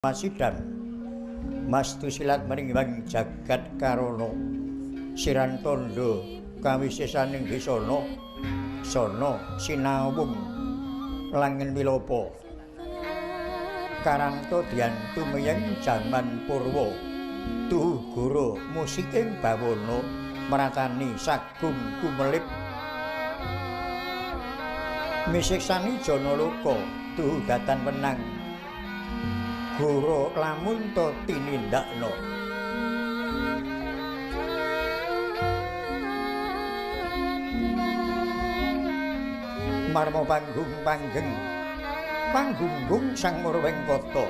Masidam mastu silat maring jagat karana siran tandha kawisesaning bisana sana sinawung langen wilopa karangta diantu meyeng jaman purwa tuhu goro musiking bawana mratani sagung kumelip misiksani janaloka tuhu datan wenang goro lamun to tinindakno. Marmo panggung panggeng panggunggung sang Murwengkata.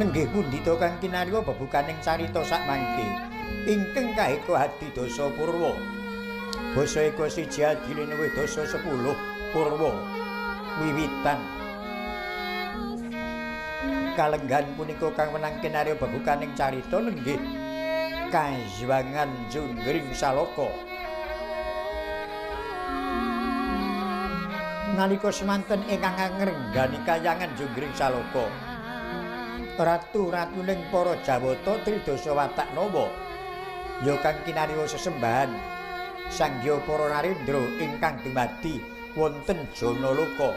Nenggih pundhita kang kinarya bebukaning carita sakmangke ingkang kaheka hadidasa purwa. Basa eka siji adine luwih dasa 10 purwa wiwitan. Kalenggahan punika kang wenang kinarya bebukaning carita nenggih Kayuwangan Junggring Saloka. Nalika semanten ingkang ngrenggani kayangan Junggring Saloka, ratu-ratuning para Jawata tridasa watak nawa ya kang kinarya sesembahan Sang Hyang para Narendra ingkang dumadi wonten Janaloka.